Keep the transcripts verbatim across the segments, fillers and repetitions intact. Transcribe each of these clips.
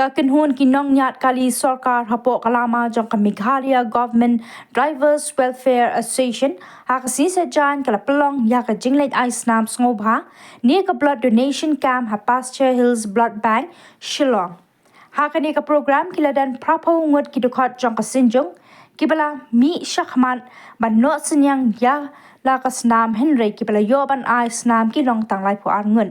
Ka kynhun ki nongñiad kali sorkar hapoh ka lama jong ka Meghalaya Government Drivers Welfare Association ha ka sngi Saitjaiñ ka la pynlong ïa ka jingleit ai snam sngewbha ne ka blood donation camp ha Pasture Hills Blood Bank, Shillong. Ha kane ka program ki la don phraphew ngut ki dkhot jong ka Synjuk kiba la mih shakhmat ban noh synñiang ïa la ka snam, hynrei kiba la ïoh ban ai snam ki long tang laiphew ar ngut.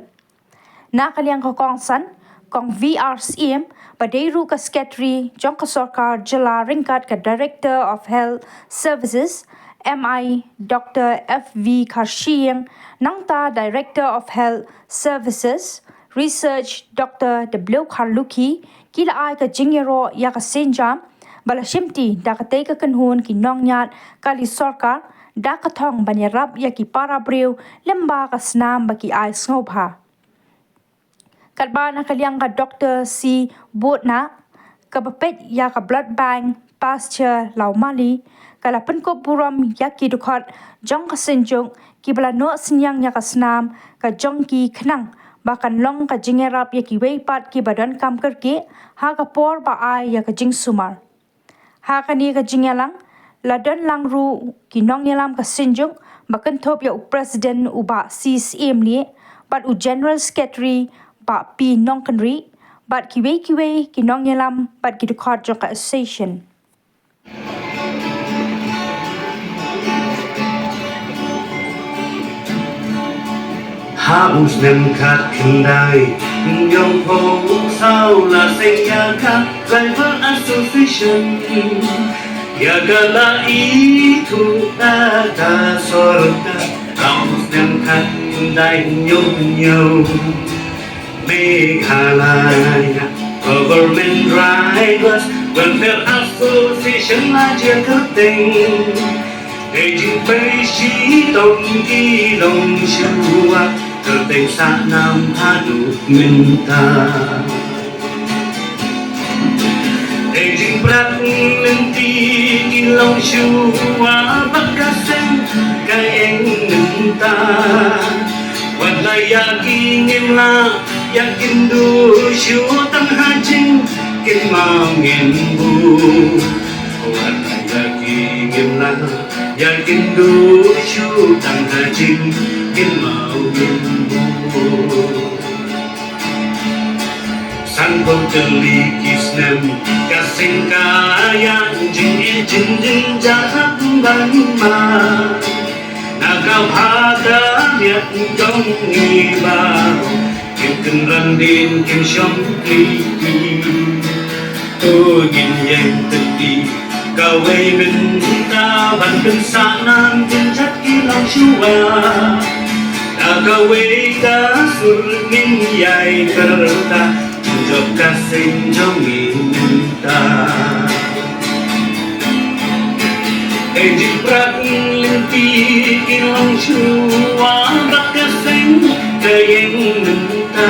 Na ka liang ka kongsan, Kong V R Syiem, ba dei ruh ka Secretary jong ka sorkar jylla ryngkat ka Director of Health Services, M I Doctor F V Kharshiing, nangta Director of Health Services Research Doctor W Kharlukhi, ki la ai ka jingïaroh ïa ka sienjam ba la shimti da katei ka kynhun ki nongñiad kali sorkar da ka thong ban ïarap ïa ki para briew lyngba ka snam ba ki ai sngewbha. Katba na ka liang ka Doctor C Botna, kaba peit ïa ka Blood Bank Pasture Lawmali, ka la pynkup burom ïa ki dkhot jong ka Synjuk kiba la noh synñiang ïa ka snam ka jong ki khnang ba kan long ka jingïarap ïa kiwei pat kiba donkam kyrkieh ha ka por ba ai ïa ka jingsumar. Ha kane ka jingïalang la don lang ruh ki nongïalam ka Synjuk ba kynthup ïa u President u Bah C Syiem Lieh bad u General Secretary Bah P Nongkynrih bad kiwei kiwei ki nongïalam bad ki dkhot jong ka association. Ha u snem khatkhyndai hynñiewphew saw la seng ïa ka Driver Association. Ïa ka la ithuh da ka sorkar ha u snem khatkhyndai hynñiew hynñiew. Meghalaya Government Drivers Welfare Association la jia kyrteng. Dei jingpei shitom ki longshuwa, kyrteng sah nam haduh mynta. Dei jingprat lynti ki longshuwa bad ka seng ka ïeng mynta. Wat la ïa ki ngim lah ïakynduh shuh tang ha jingkynmaw ngin buh. Wat la ïa ki ngim lah ïakynduh shuh tang ha jingkynmaw ngin buh. Sanphew tylli ki snem ka seng ka ïaid jingïeit jynjar hap ban mad. Na ka bha ka miat jong ngi baroh kim kynran dien kim shong kli. To ngin ïeng tylli kawei mynta ban pynsah nam jynjar ki longshuwa. Na kawei ka sur ngin ïai kyrta jop ka seng jong ngi mynta. Dei jingprat lynti ki longshuwa bad ka seng ka ïeng mynta.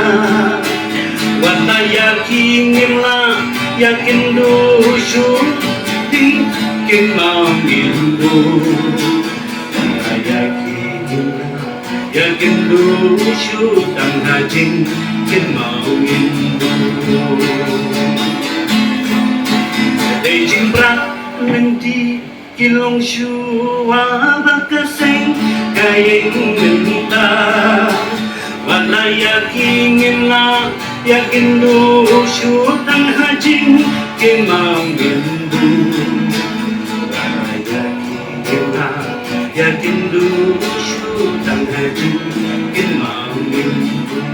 Wat la ïa ki ngim lah ïakynduh shuh jingkynmaw ngin buh. Wat la ïa ki ngim lah ïakynduh shuh tang ha jingkynmaw ngin buh. Dei jingprat lynti ki longshuwa bad ka seng ka ïeng mynta. Wat la ïa ki ngim lah ïakynduh shuh tang ha jingkynmaw ngin buh. Wat la ïa ki ngim lah ïakynduh shuh tang ha jingkynmaw ngin buh.